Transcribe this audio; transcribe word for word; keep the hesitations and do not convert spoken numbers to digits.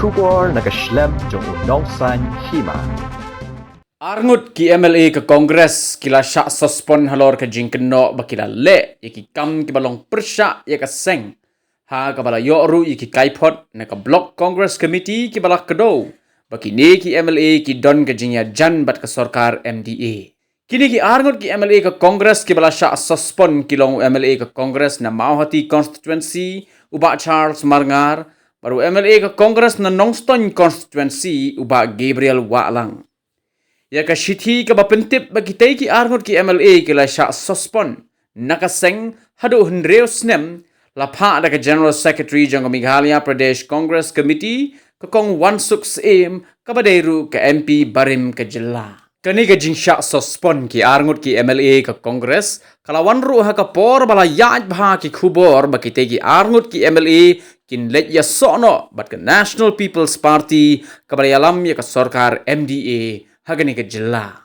khubor na ka shlem jong u nongsaiñ hima. Arngut ki M L A ka Congress ki la shah suspend halor ka jingkynnoh ba ki la leh ïa ki kam kiba long pyrshah ïa ka seng, ha kaba la ïoh ruh ïa ki kaiphod na ka Block Congress Committee kiba la kdew ba kine ki M L A ki don ka jingïajan bad ka sorkar M D A. Kine ki arngut ki M L A ka Congress kiba la shah suspend ki long u M L A ka Congress na Mawhati Constituency u Bah Charles Marngar, bad u M L A ka Congress na Nongstoiñ Constituency u Bah Gabriel Wahlang. Ïa ka shithi kaba pyntip ba kitei ki arngut ki M L A ki la shah suspend na ka seng haduh hynriew snem, la phah da ka General Secretary jong ka Meghalaya Pradesh Congress Committee, ka Kong Wansuk Syiem, kaba dei ruh ka M P barim ka jylla. Kane ka jingshah suspend ki arngut ki M L A ka Congress ka la wan ruh ha ka por ba la ïaid bha ki khubor ba kitei ki arngut ki M L A kin leit ïasoh noh bad ka National People's Party kaba la ïalam ïa ka sorkar M D A ha kane ka jylla.